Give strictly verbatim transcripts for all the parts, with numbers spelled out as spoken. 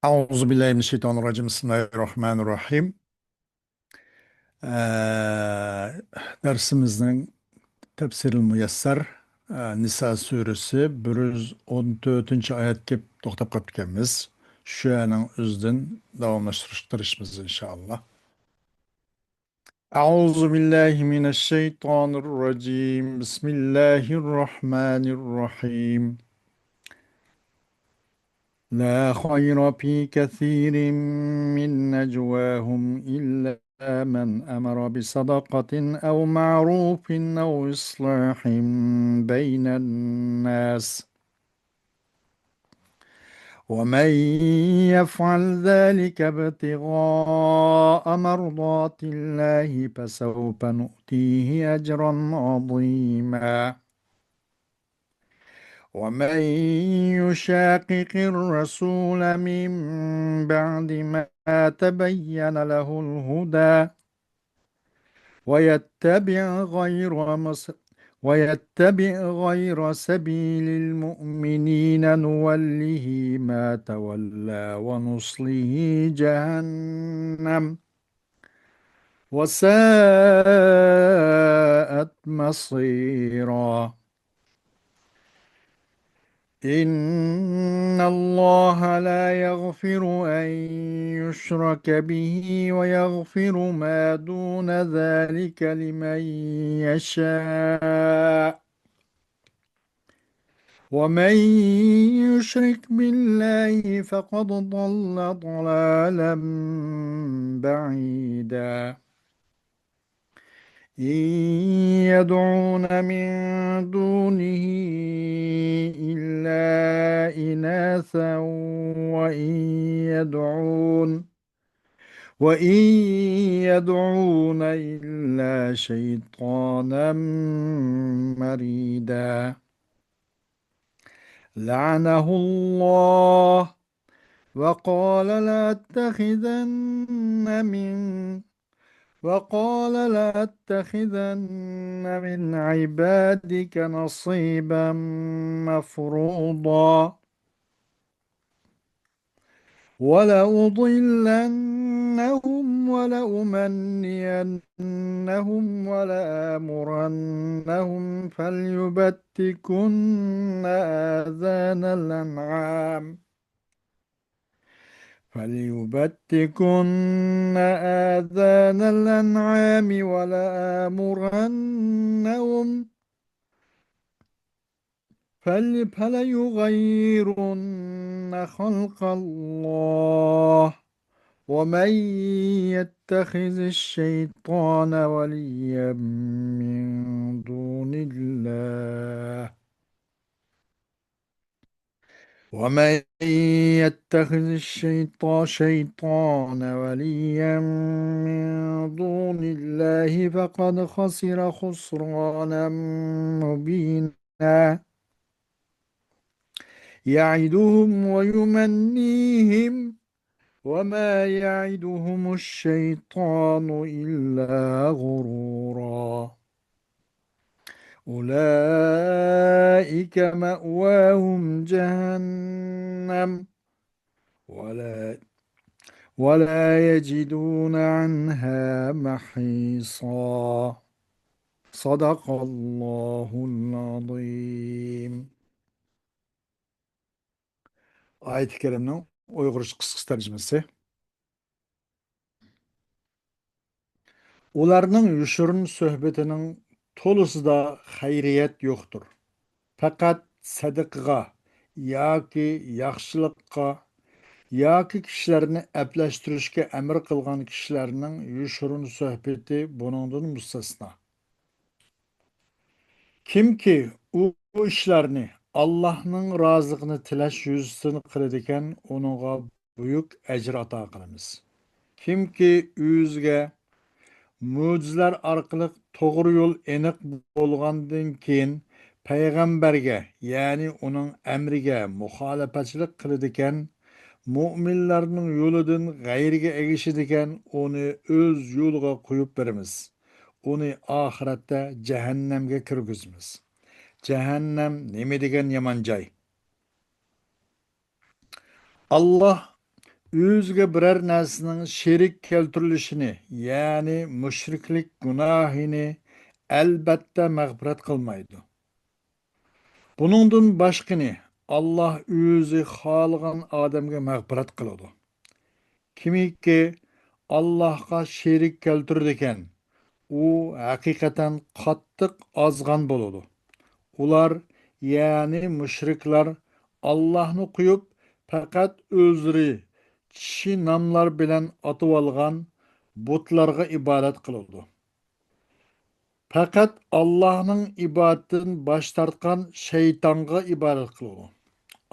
أعوذ بالله من الشيطان الرجيم. بسم الله الرحمن الرحيم. ئە، دەرسىمىزنىڭ تەپسىرىل مۇيەسسەر، ئە، نىسا سۈرىسى بىر يۈز ئون تۆتىنچى ئايەتكە توختاپ قاپتىكەنمىز. شۇ ئايەتنىڭ ئۆزىدىن داۋاملاشتۇرۇشقا تىرىشىمىز، ئىنشائاللا. أعوذ بالله من الشيطان الرجيم. بسم الله الرحمن الرحيم. لا خير في كثير من نجواهم إلا من أمر بصدقة أو معروف أو إصلاح بين الناس، ومن يفعل ذلك ابتغاء مرضات الله فسوف نؤتيه أجرا عظيما. ومن يشاقق الرسول من بعد ما تبين له الهدى ويتبع غير مس-، ويتبع غير سبيل المؤمنين نوله ما تولى ونصله جهنم وساءت مصيرا. إن الله لا يغفر أن يشرك به ويغفر ما دون ذلك لمن يشاء، ومن يشرك بالله فقد ضل ضلالا بعيدا. إن يدعون من دونه إلا إناثا وإن يدعون، وإن يدعون إلا شيطانا مريدا. لعنه الله وقال لأتخذن من، وقال لأتخذن من عبادك نصيبا مفروضا. ولأضلنهم ولأمنينهم ولآمرنهم فليبتكن آذان الأنعام، فليبتكن آذان الأنعام ولآمرنهم فل-، فليغيرن خلق الله ومن يتخذ الشيطان وليا من دون الله ومن يتخذ الشيطان، شيطان وليا من دون الله فقد خسر خسرانا مبينا. يعدهم ويمنيهم وما يعدهم الشيطان إلا غرورا. أولئك مأواهم جهنم ولا، ولا يجدون عنها محيصا. صدق الله العظيم. ئايەتى كەرىمنىڭ ئۇيغۇرچە قىسقىچە تەرجىمىسى. ئۇلارنىڭ يوشۇرۇن سۆھبىتىنىڭ تولىسىدا خەيرىيەت يوقتۇر. پەقەت سەدىقىگە ياكى ياخشىلىققا ياكى كىشىلەرنى ئەپلەشتۈرۈشكە ئەمر قىلغان كىشىلەرنىڭ يوشۇرۇن سۆھبىتى بۇنىڭدىن مۇستەسنا. كىمكى ئۇ ئىشلارنى ئاللاھنىڭ رازىلىقىنى تىلەش يۈزىسىدىن قىلىدىكەن، ئۇنىڭغا بۈيۈك ئەجىر ئاتا قىلىمىز. كىمكى ئۆزىگە مۆجىزىلەر ئارقىلىق توغرا يول ئېنىق بولغاندىن كېيىن، پەيغەمبەرگە، يەنى ئۇنىڭ ئەمرىگە مۇخالىپەتچىلىك قىلىدىكەن، مۆمىنلەرنىڭ يولىدىن غەيرىگە ئەگىشىدىكەن، ئۇنى ئۆز يولىغا قويۇپ بېرىمىز. ئۇنى ئاخىرەتتە جەھەننەمگە كىرگۈزىمىز. جەھەننەم نېمە دېگەن يامان جاي! ئاللاھ ئۆزىگە بىرەر نەرسىنىڭ شېرىك كەلتۈرۈلۈشىنى، يەنى مۇشرىكلىك گۇناھىنى ئەلبەتتە مەغپىرەت قىلمايدۇ. بۇنىڭدىن باشقىنى ئاللاھ ئۆزى خالىغان ئادەمگە مەغپىرەت قىلىدۇ. كىمكى ئاللاھقا شېرىك كەلتۈرىدىكەن، ئۇ ھەقىقەتەن قاتتىق ئازغان بولىدۇ. ئۇلار، يەنى مۇشرىكلار، ئاللاھنى قويۇپ، پەقەت ئۆزلىرى چىشى ناملار بىلەن ئاتىۋالغان بۇتلارغا ئىبادەت قىلىدۇ. پەقەت ئاللاھنىڭ ئىبادىتىدىن باش تارتقان شەيتانغا ئىبادەت قىلىدۇ.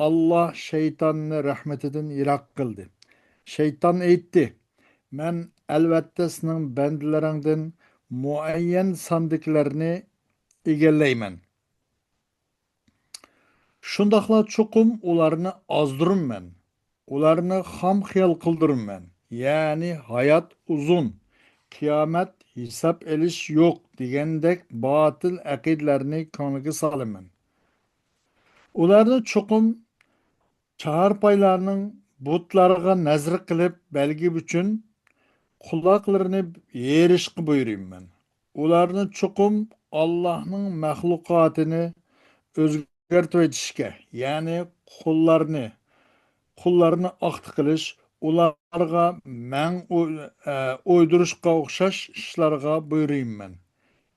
ئاللاھ شەيتاننى رەھمىتىدىن يىراق قىلدى. شەيتان ئېيتتى: «مەن ئەلۋەتتە سېنىڭ بەندىلىرىڭدىن مۇئەييەن ساندىكىلەرنى ئىگىلەيمەن. شۇنداقلا چوقۇم ئۇلارنى ئازدۇرىمەن. ئۇلارنى خام خىيال قىلدۇرىمەن، يەنى ھايات ئۇزۇن، قىيامەت، ھېساب ئېلىش يوق دېگەندەك باتىل ئەقىدىلەرنى كۆڭلىگە سالىمەن. ئۇلارنى چوقۇم چارپايلارنىڭ بۇتلارغا نەزىر قىلىپ بەلگە ئۈچۈن قۇلاقلىرىنى يېرىشقا بۇيرۇيمەن. ئۇلارنى چوقۇم ئاللاھنىڭ مەخلۇقاتىنى ئۆزگەرتىۋېتىشكە، يەنى قۇللارنى، قۇللارنى ئاختا قىلىش، ئۇلارغا مەڭ ئوي-، ئە، ئويدۇرۇشقا ئوخشاش ئىشلارغا بۇيرۇيمەن.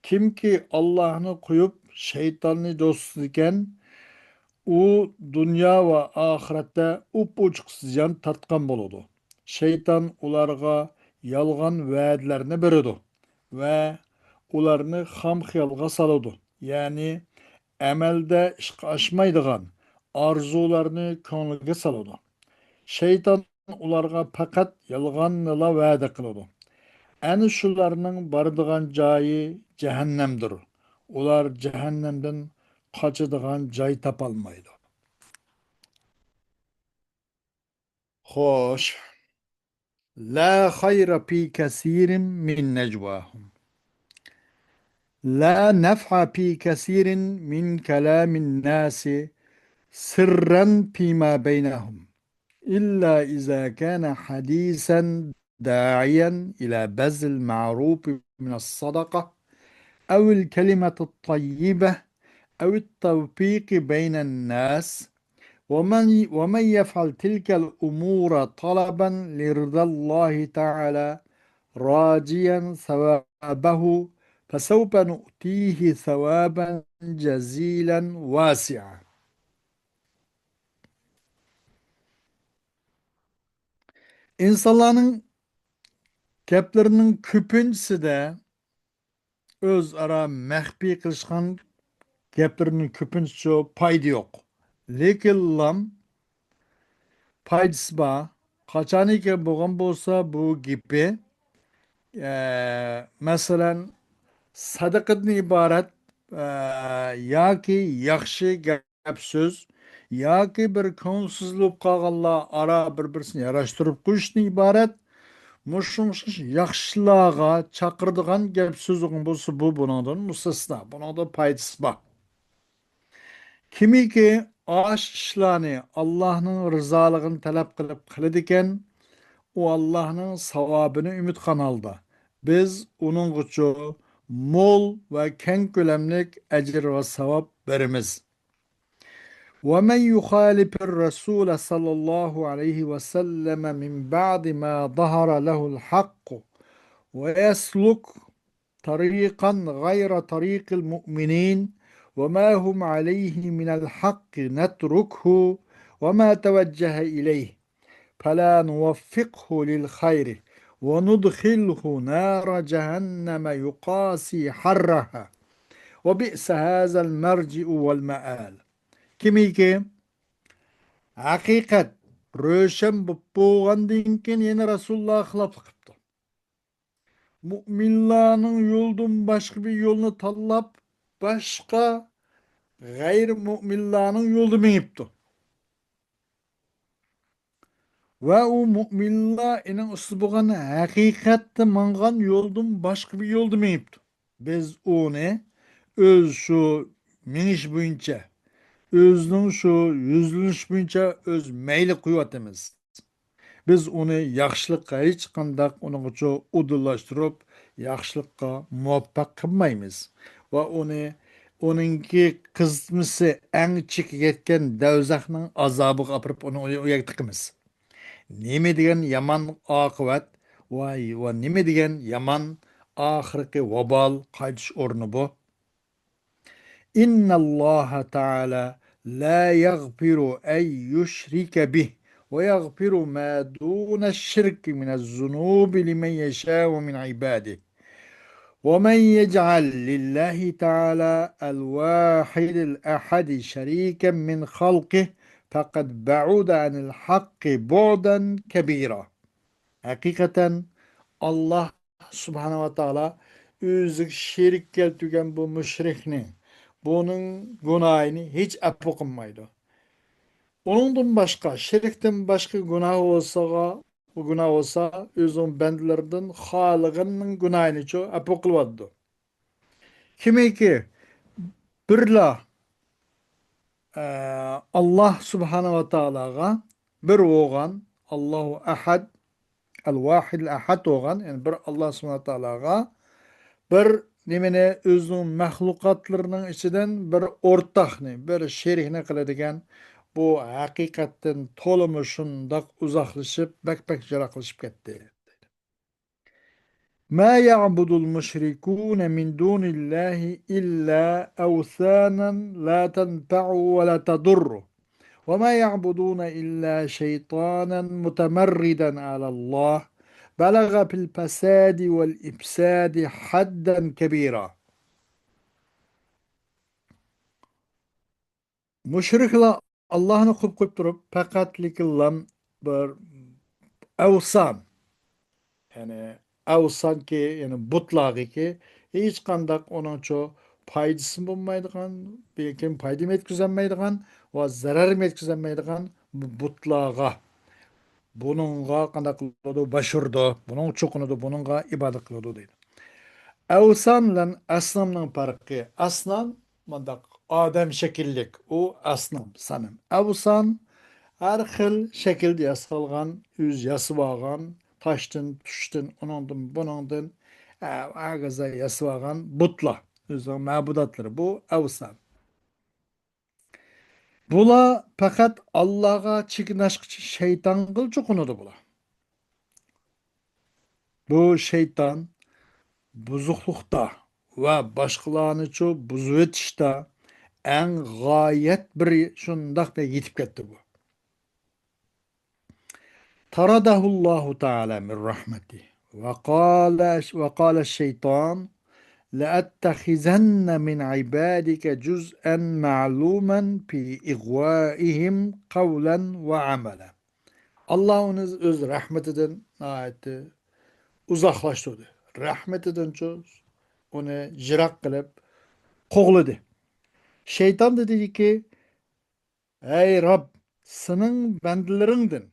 كىمكى ئاللاھنى قويۇپ، شەيتاننى دوست تۇتىدىكەن، ئۇ دۇنيا ۋە ئاخىرەتتە ئوپئوچۇق زىيان تارتقان بولىدۇ. شەيتان ئۇلارغا يالغان ۋەدىلەرنى بېرىدۇ ۋە ئۇلارنى خام خىيالغا سالىدۇ، يەنى ئەمەلدە ئىشقا ئاشمايدىغان ئارزۇلارنى كۆڭلىگە سالىدۇ. شەيتان ئۇلارغا پەقەت يالغاننىلا ۋەدە قىلىدۇ. ئەنە شۇلارنىڭ بارىدىغان جايى جەھەننەمدۇر. ئۇلار جەھەننەمدىن قاچىدىغان جاي تاپالمايدۇ. خوش. لا خير في كثير من نجواهم. لا نفع في كثير من كلام الناس سرا فيما بينهم. إلا إذا كان حديثا داعيا إلى بذل المعروف من الصدقة أو الكلمة الطيبة أو التوفيق بين الناس، ومن، ومن يفعل تلك الأمور طلبا لرضا الله تعالى راجيا ثوابه فسوف نؤتيه ثوابا جزيلا واسعا. ئىنسانلارنىڭ گەپلىرىنىڭ كۆپىنچىسىدە ئۆزئارا مەخپىي قىلىشقان گەپلىرىنىڭ كۆپىنچىسى پايدا يوق. لېكىنلا پايدىسى بار. قاچانكى بولغان بولسا بۇ گېپى، ئە، مەسىلەن، سەدىقىدىن ئىبارەت، ئە، ياكى ياخشى گەپ سۆز ياكى بىر كۆڭۈلسىز بولۇپ قالغانلار ئارا بىر-بىرسىنى ياراشتۇرۇپ قويۇشتىن ئىبارەت مۇشۇ ئوخشاش ياخشىلارغا چاقىرىدىغان گەپ سۆز بولسا، بۇ بۇنىڭدىن مۇستەسنا، بۇنىڭدا پايدىسى بار. كىمكى ئاش ئىشلارنى ئاللاھنىڭ رىزالىقىنى تەلەپ قىلىپ قىلىدىكەن، ئۇ ئاللاھنىڭ ساۋابىنى ئۈمىد قىلغان ھالدا، بىز ئۇنىڭغىچۇ مول ۋە كەڭ كۆلەملىك ئەجىر ۋە ساۋاب بېرىمىز. ومن يخالف الرسول صلى الله عليه وسلم من بعد ما ظهر له الحق ويسلك طريقا غير طريق المؤمنين وما هم عليه من الحق نتركه وما توجه إليه فلا نوفقه للخير وندخله نار جهنم يقاسي حرها وبئس هذا المرجع والمآل. كىمكى ھەقىقەت روشەن بولۇپ بولغاندىن كېيىن يەنە رەسۇلۇللاھقا خىلاپلىق قىپتۇ. مۆمىنلارنىڭ يولىدىن باشقا بىر يولنى تاللاپ، باشقا غەيرىي مۆمىنلارنىڭ يولىدا مېڭىپتۇ. ۋە ئۇ مۆمىنلار ئېنىڭ ئۈستىدە بولغان ھەقىقەتتە ماڭغان يولدىن باشقا بىر يولدا مېڭىپتۇ. بىز ئۇنى ئۆز شۇ مېڭىش بويىچە، ئۆزىنىڭ شۇ يۈزلىنىش بويىچە ئۆز مەيلى قويۇۋاتىمىز. بىز ئۇنى ياخشىلىققا ھېچقانداق ئۇنىڭغىچۇ ئۇدۇللاشتۇرۇپ، ياخشىلىققا مۇۋەپپەق قىلمايمىز. ۋە ئۇنى، ئۇنىڭكى قىزىتمىسى ئەڭ چېكىگە يەتكەن دەۋزەخنىڭ ئازابىغا ئاپىرىپ، ئۇنى ئۇ يەرگە تىقىمىز. نېمە دېگەن يامان ئاقىۋەت ۋە، ۋە نېمە دېگەن يامان ئاخىرقى ۋابال قايتىش ئورنى بۇ. إن الله تعالى لا يغفر أن يشرك به ويغفر ما دون الشرك من الذنوب لمن يشاء من عباده. ومن يجعل لله تعالى الواحد الأحد شريكا من خلقه فقد بعد عن الحق بعدا كبيرا. ھەقىقەتەن، ئاللاھ سۇبھانەھۇ ۋە تائالا ئۆزىگە شېرىك كەلتۈرگەن بۇ مۇشرىكنى، بۇنىڭ گۇناھىنى ھېچ ئەپۇ قىلمايدۇ. ئۇنىڭدىن باشقا، شېرىكتىن باشقا گۇناھ بولسىغا، بۇ گۇناھ بولسا، ئۆزىنىڭ بەندىلىرىدىن خالىغىنىنىڭ گۇناھىنىچۇ ئەپۇ قىلىۋاتىدۇ. كىمكى بىرلا، ئە، ئاللاھ سۇبھانەھۇ ۋە تائالاغا بىر بولغان، ئاللاھۇ ئەھەد، ئەل ۋاھىدىل ئەھەد بولغان، يەنى بىر ئاللاھ سۇبھانەھۇ ۋە تائالاغا بىر نېمىنى، ئۆزىنىڭ مەخلۇقاتلىرىنىڭ ئىچىدىن بىر ئورتاقنى، بىر شېرىكنى قىلىدىكەن، بۇ ھەقىقەتتىن تولىمۇ شۇنداق ئۇزاقلىشىپ، بەك، بەك يىراقلىشىپ كەتتى. ما يعبد المشركون من دون الله إلا أوثانا لا تنفع ولا تضر، وما يعبدون إلا شيطانا متمردا على الله، بلغ في الفساد والإفساد حدا كبيرا. مۇشرىكلار ئاللاھنى قويۇپ قويۇپ تۇرۇپ، پەقەتلىكىلا بىر ئەۋسان، يەنى ئەۋسانكى، يەنى بۇتلارغىكى، ھېچقانداق ئۇنىڭچۇ پايدىسى بولمايدىغان، بەلكىم پايدا يەتكۈزەلمەيدىغان ۋە زەرەر يەتكۈزەلمەيدىغان بۇتلارغا، بۇنىڭغا قانداق قىلىدۇ؟ باش ئۇرىدۇ، بۇنىڭغا چوقۇنىدۇ، بۇنىڭغا ئىبادەت قىلىدۇ دەيدۇ. ئەۋسان بىلەن ئەسنامنىڭ پەرقى. ئەسنام مۇنداق ئادەم شەكىللىك، ئۇ ئەسنام، سەنەم. ئەۋسان ھەر خىل شەكىلدە ياسالغان، ئۆزى ياسىۋالغان، تاشتىن، تۇشتىن، ئۇنىڭدىن، بۇنىڭدىن، ھە، ھەرگىزە ياسىۋالغان بۇتلار، ئۆزىنىڭ مەبۇداتلىرى، بۇ ئەۋسان. بۇلار پەقەت ئاللاغا چېكىنىشقىچە شەيتانغىلا چوقۇنىدۇ بۇلار. بۇ شەيتان بۇزۇقلۇقتا ۋە باشقىلارنىچۇ بۇزۇۋېتىشتا ئەڭ غايەت بىر شۇنداق بىر يېتىپ كەتتى بۇ. طرده الله تعالى من رحمته وقال، وقال الشيطان لأتخذن من عبادك جزءا معلوما في إغوائهم قولا وعملا. ئاللا ئۇنى ئۆز رەھمىتىدىن ناھايىتى ئۇزاقلاشتۇردى. رەھمىتىدىنچۇ ئۇنى يىراق قىلىپ قوغلىدى. شەيتان دېدىكى، ئەي رەب، سېنىڭ بەندىلىرىڭدىن.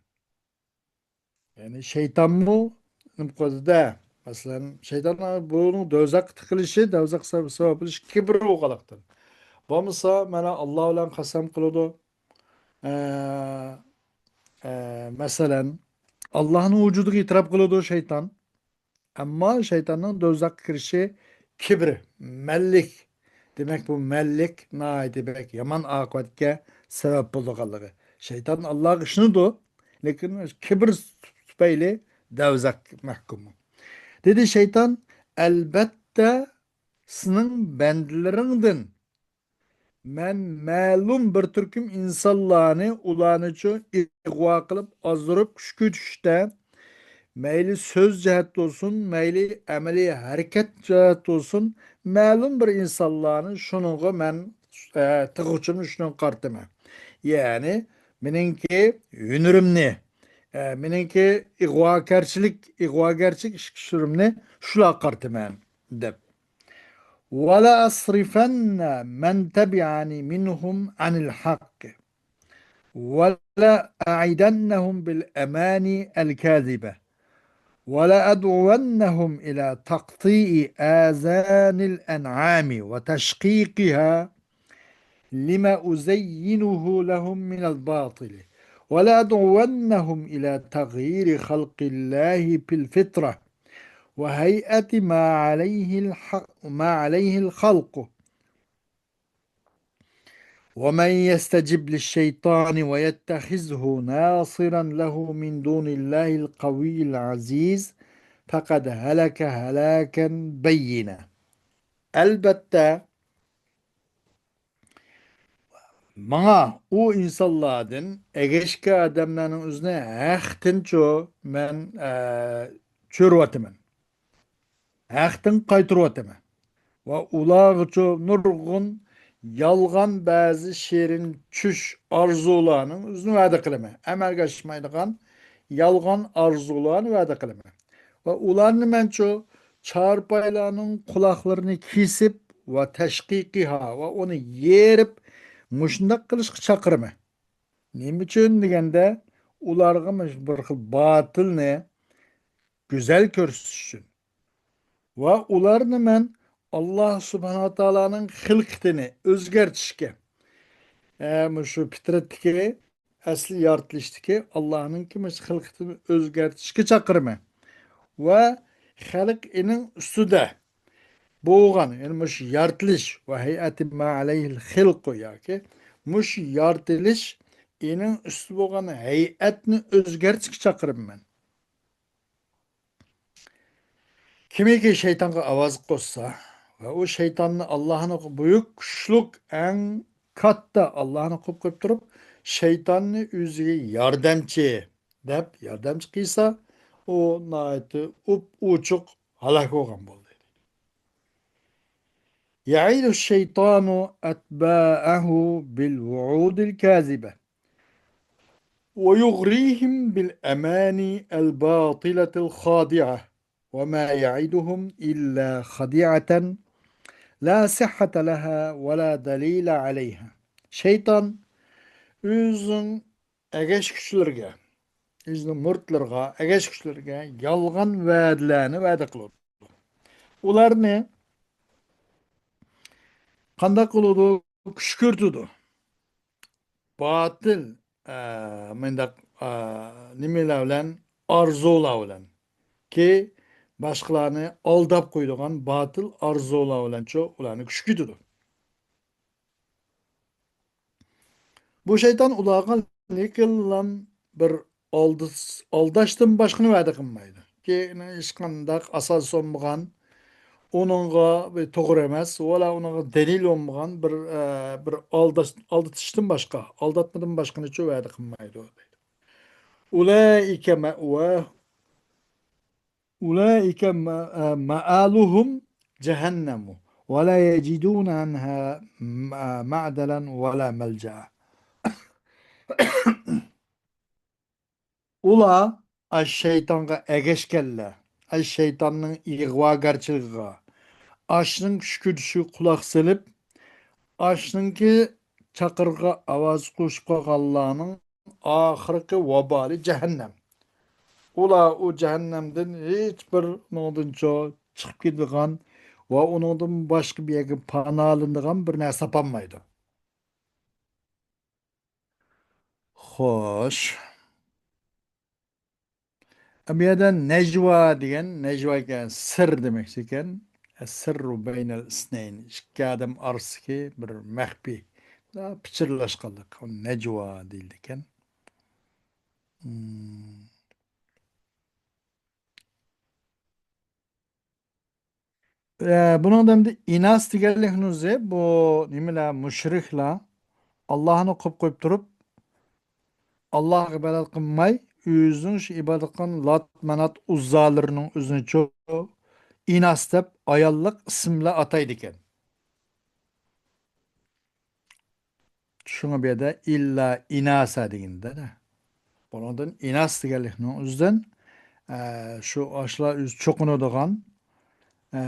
يەنى شەيتانمۇ نېمە قىلدى-دە؟ مەسىلەن، شەيتان بۇنىڭ دوزاخقا تىقىلىشى، دوزاخقا سەۋەب، سەۋەب بولۇشى كىبىر بولغانلىقتىن. بولمىسا، مانا ئاللا بىلەن قەسەم قىلىدۇ. ئە، ئە، مەسىلەن، ئاللانىڭ ۋۇجۇدىغا ئېتىراپ قىلىدۇ شەيتان. ئەمما شەيتاننىڭ دوزاخقا كىرىشى كىبرى، مەنلىك. دېمەك، بۇ مەنلىك ناھايىتى بەك يامان ئاقىۋەتكە سەۋەب بولىدىغانلىقى. شەيتان ئاللاغا ئىشىنىدۇ، لېكىن كىبىر تۈپەيلى دوزاخقا مەھكۇم. دېدى شەيتان، ئەلبەتتە، سېنىڭ بەندىلىرىڭدىن مەن مەلۇم بىر تۈركۈم ئىنسانلارنى، ئۇلارنىچۇ ئىغۋا قىلىپ، ئازدۇرۇپ، كۈشكۈرتۈشتە، مەيلى سۆز جەھەتتە بولسۇن، مەيلى ئەمەلىي ھەرىكەت جەھەتتە بولسۇن، مەلۇم بىر ئىنسانلارنى شۇنىڭغا مەن، ئە، تىغىچىمنى شۇنىڭغا قارىتىمەن. يەنى مېنىڭكى ھۈنىرىمنى، ئە، مېنىڭكى ئىغۋاكارچىلىك، ئىغۋاگەرچىلىك ئىش-، كۈچلىرىمنى شۇلارغا قارىتىمەن، دەپ. ولأصرفن من تبعني منهم عن الحق ولأعيدنهم بالأماني الكاذبة ولأدعونهم إلى تقطيع آذان الأنعام وتشقيقها لما أزينه لهم من الباطل ولعدونهم إلى تغيير خلق الله في الفطرة وهيئة ما عليه الحق، ما عليه الخلق. ومن يستجب للشيطان ويتخذه ناصرا له من دون الله القوي العزيز فقد هلك هلاكا بينا. ئەلبەتتە، ماڭا ئۇ ئىنسانلاردىن ئەگەشكەن ئادەملەرنىڭ ئۆزىنى ھەقتىنچۇ مەن، ئە، چۆرۈۋاتىمەن. ھەقتىن قايتۇرۇۋاتىمەن. ۋە ئۇلارغىچۇ نۇرغۇن يالغان بەزى شېرىن چۈش ئارزۇلارنىڭ ئۆزىنى ۋەدە قىلىمەن. ئەمەلگە ئاشمايدىغان يالغان ئارزۇلارنى ۋەدە قىلىمەن. ۋە ئۇلارنى مەنچۇ چارپايلارنىڭ قۇلاقلىرىنى كېسىپ ۋە تەشقىقىھا ۋە ئۇنى يېرىپ مۇشۇنداق قىلىشقا چاقىرىمەن. نېمە ئۈچۈن دېگەندە، ئۇلارغا مۇشۇ بىر خىل باتىلنى گۈزەل كۆرسىتىش ئۈچۈن. ۋە ئۇلارنى مەن ئاللا سۇبھانەھۇ ۋە تائالانىڭ خىلقىتىنى ئۆزگەرتىشكە، ئە، مۇشۇ پىترەتتىكى، ئەسلى يارىتىلىشتىكى ئاللانىڭكى مۇشۇ خىلقىتىنى ئۆزگەرتىشكە چاقىرىمەن. ۋە خەلق ئېنىڭ ئۈستىدە بولغان، يەنى مۇشۇ يارىتىلىش، ۋە ھەيئەتى ما ئەلەيھىل خىلقۇ، ياكى مۇشۇ يارىتىلىش ئېنىڭ ئۈستىدە بولغان ھەيئەتنى ئۆزگەرتىشكە چاقىرىمەن. كىمكى شەيتانغا ئاۋاز قوشسا ۋە ئۇ شەيتاننى ئاللاھنىڭ بۈيۈك، كۈچلۈك، ئەڭ كاتتا ئاللاھنى قويۇپ قويۇپ تۇرۇپ، شەيتاننى ئۆزىگە ياردەمچى دەپ ياردەمچى قىلسا، ئۇ ناھايىتى ئۇپ-ئوچۇق ھالاك بولغان بولدى. يعد الشيطان أتباعه بالوعود الكاذبة ويغريهم بالأماني الباطلة الخادعة وما يعدهم إلا خديعة لا صحة لها ولا دليل عليها. شەيتان ئۆزىنىڭ ئەگەشكۈچىلىرىگە، ئۆزىنىڭ مۇرىتلىرىغا، ئەگەشكۈچىلىرىگە يالغان ۋەدىلەرنى ۋەدە قىلىدۇ. ئۇلارنى قانداق قىلىدۇ؟ كۈشكۈرتىدۇ. باتىل، ئە، مۇنداق، ئە، نېمىلەر بىلەن؟ ئارزۇلار بىلەن. كى، باشقىلارنى ئالداپ قويىدىغان باتىل ئارزۇلار بىلەنچۇ ئۇلارنى كۈشكۈرتىدۇ. بۇ شەيتان ئۇلارغا لېكىنلا بىر ئالدىس-، ئالداشتىن باشقىنى ۋەدە قىلمايدۇ. كى، ھېچقانداق ئاساس بولمىغان، ئۇنىڭغا بىر توغرا ئەمەس، ۋەلا ئۇنىڭغا دەلىل بولمىغان بىر، ئە، بىر ئالداش-، ئالدىتىشتىن باشقا، ئالداتمىدىن باشقىنىچۇ ۋەدە قىلمايدۇ، دەيدۇ. أولئك مأواه-، أولئك ما-، مآلهم جهنم ولا يجدون عنها م-، معدلا ولا ملجأ. ئۇلار ئاش شەيتانغا ئەگەشكەنلەر، ئاش شەيتاننىڭ ئىغۋاگەرچىلىكىگە، ئاشنىڭ كۈشكۈرتۈشىگە قۇلاق سېلىپ، ئاشنىڭكى چاقىرىقىغا ئاۋاز قوشۇپ قالغانلارنىڭ ئاخىرقى ۋابالى جەھەننەم. ئۇلار ئۇ جەھەننەمدىن ھېچبىر ئۇنىڭدىنچۇ چىقىپ كېتىدىغان ۋە ئۇنىڭدىن باشقا بىر يەرگە پاناھلىنىدىغان بىر نەرسە تاپالمايدۇ. خوش. بۇ يەردە نەجۋا دېگەن، نەجۋا دېگەن سىر دېمەكچى ئىكەن. السر بين الاثنين، ئىككى ئادەم ئارىسىدىكى بىر مەخپىي، پىچىرلاشقانلىق، نەجۋا دېيىلىدىكەن. مم. ئە، بۇنىڭدا ئەمدى ئىناس دېگەنلىكنىڭ ئۆزى، بۇ نېمىلەر، مۇشرىكلار ئاللاھنى قويۇپ قويۇپ تۇرۇپ، ئاللاھقا ئىبادەت قىلماي، ئۆزىنىڭ شۇ ئىبادەت قىلغان لات، مانات، ئۇززالىرىنىڭ ئۆزىنىچۇ ئىناس دەپ ئاياللىق ئىسىملار ئاتايدىكەن. شۇڭا بۇ يەردە ئىللا ئىناسا دېگىنىدە، بۇنىڭدىن ئىناس دېگەنلىكنىڭ ئۆزىدىن، ئە، شۇ ئاشۇلار ئۆزى چوقۇنىدىغان، ئە،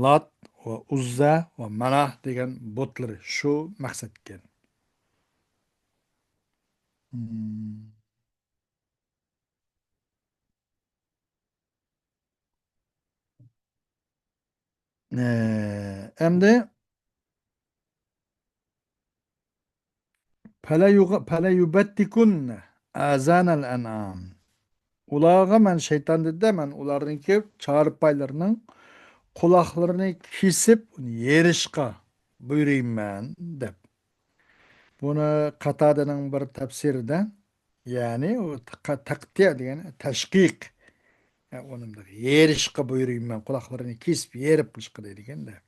لات ۋە ئۇززا ۋە ماناھ دېگەن بۇتلىرى شۇ مەقسەتكەن. مم. ئە، ئەمدى فَلَيُغَ-، فَلَيُبَتِّكُنَّ، آذان الأنعام. ئۇلارغا مەن شەيتان دېدى، مەن ئۇلارنىڭكى چارپايلىرىنىڭ قۇلاقلىرىنى كېسىپ، ئۇنى يېرىشقا بۇيرۇيمەن دەپ. بۇنى قاتادىنىڭ بىر تەپسىرىدە، يەنى ئۇ تەق-، تەقتىئ دېگەن تەشقىق. يا، ئۇنى مۇنداق يېرىشقا بۇيرۇيمەن، قۇلاقلىرىنى كېسىپ يېرىپ قىلىشقا دەيدىكەن-دە.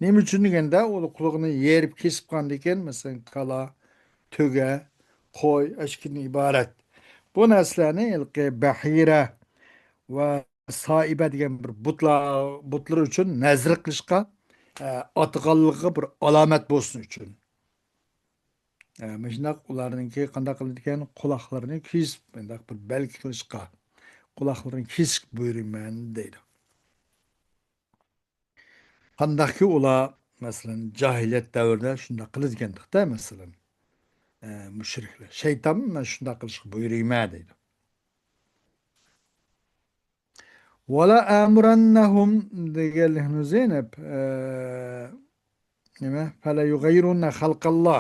نېمە ئۈچۈن دېگەندە، ئۇ قۇلىقىنى يېرىپ كېسىپ قاندىكىن، مەسىلەن، كالا، تۆگە، قوي، ئەشكىدىن ئىبارەت. بۇ نەرسىلەرنى ھېلىقى بەھىرە ۋە سائىبە دېگەن بىر بۇتلار، بۇتلىرى ئۈچۈن نەزىر قىلىشقا، ئە، ئاتىغانلىقىغا بىر ئالامەت بولسۇن ئۈچۈن. ئە، مۇشۇنداق ئۇلارنىڭكى قانداق قىلىدىكەن، قۇلاقلىرىنى كېسىپ، مۇنداق بىر بەلگە قىلىشقا، قۇلاقلىرىنى كېسىشكە بۇيرۇيمەن دەيدۇ. قانداقكى ئۇلار، مەسىلەن، جاھىلىيەت دەۋرىدە شۇنداق قىلىدىكەندىقتە، مەسىلەن، ئە، مۇشرىكلار. شەيتان مەن شۇنداق قىلىشقا بۇيرۇيمەن دەيدۇ. ۋەلە ئەمۇرەننەھۇم دېگەنلىكنى زەينەپ، ئە، نېمە؟ فەلە يۇغەيرۇننە خەلقەللا.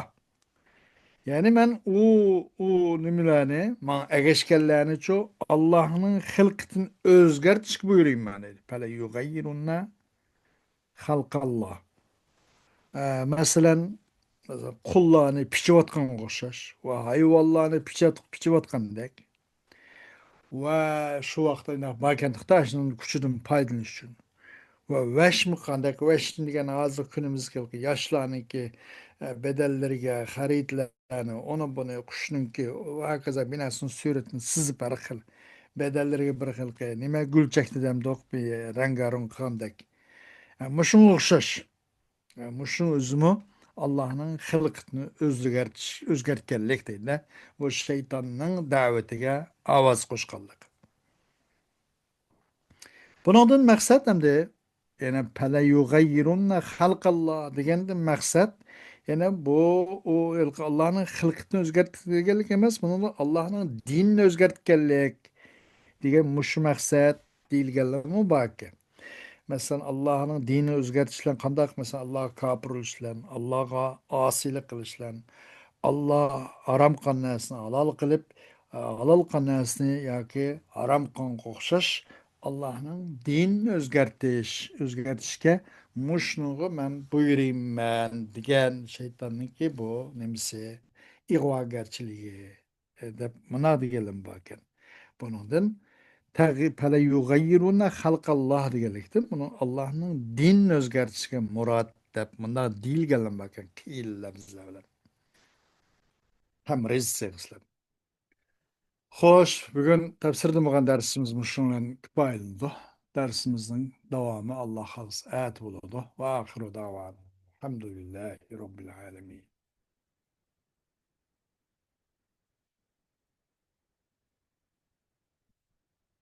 يەنى مەن ئۇ، ئۇ نېمىلەرنى، ماڭا ئەگەشكەنلەرنىچۇ، ئاللاھنىڭ خىلقىتىنى ئۆزگەرتىشكە بۇيرۇيمەن دەيدۇ. فەلە يۇغەيرۇننە خەلقەللا. ئە، مەسىلەن، مەسىلەن، قۇللارنى پىچىۋاتقانغا ئوخشاش ۋە ھايۋانلارنى پىچات-، پىچىۋاتقاندەك. ۋە شۇ ۋاقىتتا ئىنداق باركەن، خىتاي شۇنىڭ كۈچىدىن پايدىلىنىش ئۈچۈن. ۋە ۋەشمۇ قانداق، ۋەش دېگەن ھازىرقى كۈنىمىزدىكى ياشلارنىڭكى، ئە، بەدەنلىرىگە خەرىتىلەرنى، ئۇنى بۇنى، قۇشنىڭكى ۋە ھاكازا بىناسىنىڭ سۈرىتىنى سىزىپ ھەر خىل بەدەنلىرىگە بىر خىل نېمە گۈلچەكنى دەمدۇق، بىر رەڭگارۇڭ قىلغاندەك. ئە، مۇشۇنىڭغا ئوخشاش. ئە، مۇشۇنىڭ ئۆزىمۇ ئاللاھنىڭ خىلقىتىنى ئۆزگەرتىش، ئۆزگەرتكەنلىك دەيدۇ. بۇ شەيتاننىڭ دەۋىتىگە ئاۋاز قوشقانلىق. بۇنىڭدىن مەقسەت ئەمدى، يەنى، فەلە يۇغەييىرۇننە خەلقەللا دېگەندىن مەقسەت، يەنى بۇ، ئۇ ھېلىقى ئاللاھنىڭ خىلقىتىنى ئۆزگەرتكەنلىك ئەمەس، بۇنىڭدا ئاللاھنىڭ دىنىنى ئۆزگەرتكەنلىك دېگەن مۇشۇ مەقسەت دېيىلگەنلىكمۇ بار ئىكەن. مەسىلەن، ئاللاھنىڭ دىنىنى ئۆزگەرتىش بىلەن قانداق؟ مەسىلەن، ئاللاھقا كاپىر بولۇش بىلەن، ئاللاھقا ئاسىيلىق قىلىش بىلەن، ئاللاھ ھارام قىلغان نەرسىنى ھالال قىلىپ، ھالال قىلغان نەرسىنى ياكى ھارام قىلغانغا ئوخشاش، ئاللاھنىڭ دىنىنى ئۆزگەرتىش، ئۆزگەرتىشكە مۇشۇنىڭغا مەن بۇيرۇيمەن دېگەن شەيتاننىڭكى بۇ نېمىسى؟ ئىغۋاگەرچىلىكى. ئە، دەپ مۇنا دېگەنلىرىمۇ باركەن. بۇنىڭدىن تەغي-، فەلە يۇغەييىرۇنە خەلقەللاھ دېگەنلىكتىن بۇنىڭ ئاللاھنىڭ دىنىنى ئۆزگەرتىشكە مۇراد دەپ مۇنداق دېيىلگەنلىرىمۇ باركەن، قىيىن لەپزلەر بىلەن. تەمرىز سىيغىسى بىلەن. خوش، بۈگۈن تەپسىردىن بولغان دەرسىمىز مۇشۇنىڭ بىلەن كۇپايىلىنىدۇ. دەرسىمىزنىڭ داۋامى ئاللاھ خالىسا ئەتە بولىدۇ. ۋە ئاخىرۇ دەۋانا ئەلھەمدۇلىللاھى رەببىل ئالەمىن.